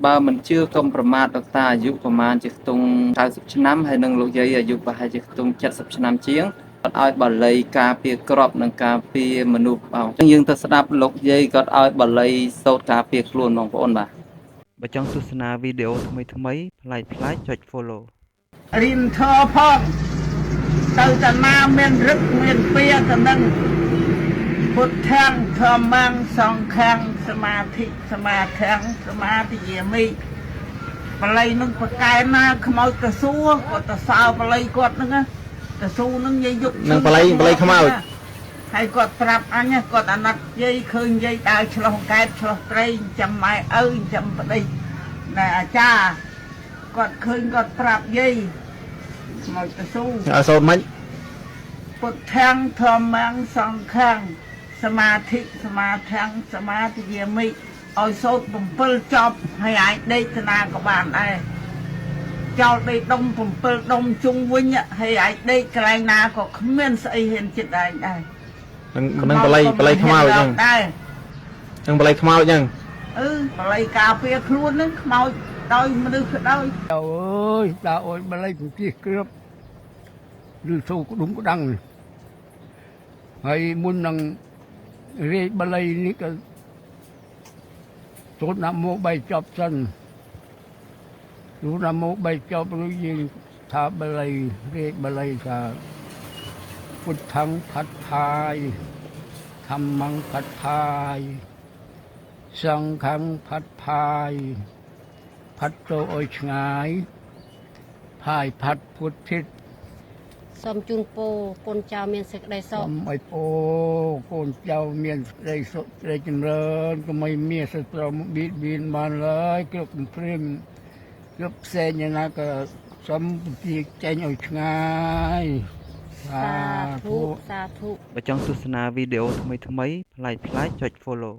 បើមិនជឿកុំប្រមាថលោកតាអាយុប្រមាណជាខ្ទង់90ឆ្នាំហើយនិងលោកយាយអាយុប្រហែលជាខ្ទង់70ឆ្នាំជាងគាត់ឲ្យបាលីការពារក្របនិងការពារមនុស្សបងអញ្ចឹងយើងទៅស្ដាប់លោកយាយគាត់ឲ្យបាលីសូត្រការពារខ្លួនបងប្អូនបាទបើចង់ទស្សនាវីដេអូថ្មីៗប្លែកៗចុច follow រៀនធរផងទៅតាណាមានរឹកមានពៀទៅនឹងពុទ្ធាំធម្មំសង្ឃំសមាធិសមាធំសមាធិយាមិបល័យនឹងប្រកែណាខ្មោចតសួរគាត់ទៅសើបល័យគាត់ហ្នឹងណាតស៊ូនឹងយាយយុគ នឹងបល័យបល័យខ្មោច ហើយគាត់ប្រាប់អញណាគាត់អាណិតយាយឃើញយាយដើរឆ្លោះកែបឆ្លោះត្រីចាំម៉ែឪចាំប្តីណែអាចារ្យគាត់ឃើញគាត់ប្រាប់យាយខ្មោចតស៊ូ ឲ្យសូត្រមិន ពុទ្ធាំធម្មំសង្ឃំសមាធិសមាធំសមាធិយាមិឲ្យសូត្រ7ចប់ហើយអាចដេកតាណាក៏បានដែរចោលដីដុំ7ដុំជុំវិញហើយអាចដេកកន្លែងណាក៏គ្មានស្អីហ៊ានចិត្តឯងដែរ នឹងនឹងបល័យបល័យខ្មោចហ្នឹង ដែរ នឹងបល័យខ្មោចហ្នឹង អឺបល័យការពារខ្លួនហ្នឹងខ្មោចដោយមនុស្សក៏ដោយ ចៅអើយតាអើយបល័យពជិះគ្របឬសូក្ដុំក្តាំងហើយមុននឹងរាយបល័យនេះក៏សូត្រនមោបីចប់សិនសូត្រនមោបីចប់រួចយើងថាបល័យរាយបល័យថាពុទ្ធាំផាត់ផាយធម្មងផាត់ផាយសង្ឃំផាត់ផាយ ផាត់ទៅឲ្យឆ្ងាយផាយផាត់ពុទ្ធិ សូមជូនពរកូនចៅមានសេចក្តីសុ សូ ខ មឲ្យពោកូនចៅមានសេចក្តីសុខសេចក្តីចម្រើនកុំឲ្យមានសត្រូវមកបៀតបៀនបានឡើយគ្រប់កំព្រាមគ្រប់ផ្សេងយ៉ាងណាក៏សូមពជាចេញឲ្យឆ្ងាយ សាធុសាធុ បើចង់ទស្សនាវីដេអូថ្មីៗប្លែកៗចុច follow